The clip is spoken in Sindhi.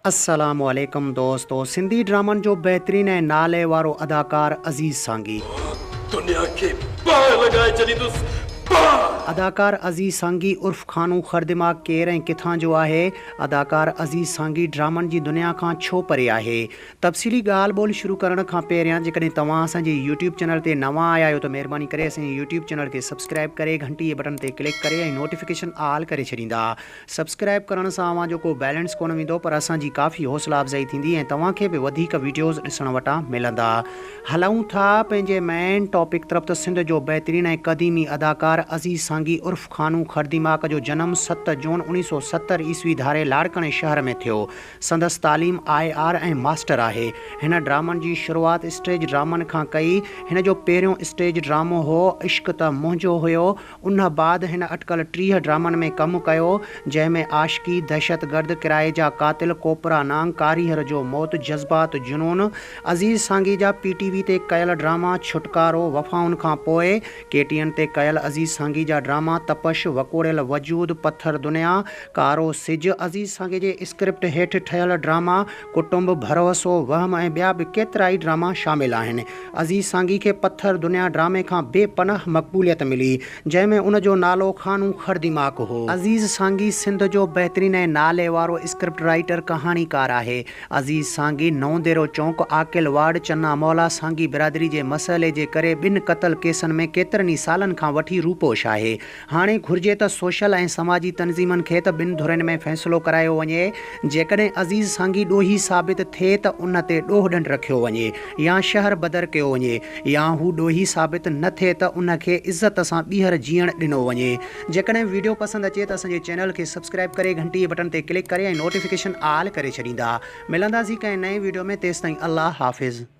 السلام عليڪم دوستو سنڌي ڊرامن جو بهترين ۽ نالي وارو اداڪار عزيز سانگي. دنيا کي باهه لڳائي ڇڏيندس باهه. اداڪار عزيز سانگي عرف خانو خردماغ ڪير ۽ ڪٿان جو آهي؟ اداڪار عزيز سانگي ڊرامن جي دنيا کان ڇو پري آهي؟ تفصيلي ڳالهه ٻولهه شروع ڪرڻ کان پهريان جيڪڏهن توهان اسان جي يوٽيوب چينل تي نوان آيا آهيو ته مهرباني ڪري اسان جي يوٽيوب چينل کي سبسڪرائيب ڪري گهنٽي جي بٽڻ تي ڪلڪ ڪري ۽ نوٽيفڪيشن آل ڪري ڇڏيندا. سبسڪرائيب ڪرڻ سان اوهان جو ڪو بيلنس ڪونه ويندو پر اسان جي ڪافي حوصلا افزائي ٿيندي ۽ توهان کي به وڌيڪ ويڊيوز ڏسڻ وٽان ملندا. هلون ٿا پنهنجي مين ٽاپڪ طرف ته سنڌ جو بهترين ۽ قديمي اداڪار عزيز سانگي عرف خانو خرديماڪ جو جنم ست جون 1970 عيسوي ڌاري لاڙڪاڻي شهر ۾ ٿيو. سندس تعليم I R ۽ master آهي. هن ڊرامن جي شروعات اسٽيج ڊرامن کان ڪئي. هن جو پهريون اسٽيج ڊرامو هو عشق ته منهنجو هيو. ان بعد هن اٽڪل 30 ڊرامن ۾ ڪم ڪيو، جنهن ۾ عاشقي، دهشتگرد، ڪرائي جا قاتل، ڪوپرا نانگ، ڪاريهر جو موت، جذبات جنون، عزيز سانگي جا پي ٽي وي تي ڪيل ڊراما، ڇوٽڪارو، وفائن کان پوء، ڪي ٽي اين تي ڪيل عزيز سانگي جا ڊراما، تپش، وڪوڙيل وجود، پٿر دنيا، ڪارو سج، عزيز سانگي جي اسڪرپٽ هيٺ ٺهيل ڊراما، ڪٽنب، ڀروسو، وهم ۽ ٻيا به ڪيترائي ڊراما شامل آهن. عزيز سانگي کي پٿر دنيا ڊرامي کان بي پناهه مقبوليت ملي، جنهن ۾ ان جو نالو خانو خرديماڪ هو. عزيز سانگي سنڌ جو بهترين ۽ ناليوارو اسڪرپٽ رائيٽر، ڪهاڻيڪار آهي. عزيز سانگي نئون ديرو چونڪ، عاقل وارڊ، چنا مولا، سانگي برادري جي مسئلي جي ڪري ٻن قتل ڪيسن ۾ ڪيترن ئي سالن کان وٺي روپوش آهي. هاڻي گهرجي ته سوشل ۽ سماجي تنظيمن کي ته ٻن ڌرين ۾ فيصلو ڪرايو وڃي، جيڪڏهن عزيز سانگي ڏوهي ثابت ٿئي ته ان تي ڏوهه ڏنڊ رکيو وڃي يا شهر بدر ڪيو وڃي يا هو ڏوهي ثابت نه ٿئي ته ان کي عزت سان ٻيهر جيئڻ ڏنو وڃي. جيڪڏهن ويڊيو پسند اچي ته اسان جي چينل کي سبسڪرائيب ڪري گهنٽي جي بٽڻ تي ڪلڪ ڪري ۽ نوٽيفڪيشن آل ڪري ڇڏيندا. ملنداسين ڪنهن نئين ويڊيو ۾ تيستائين الله حافظ.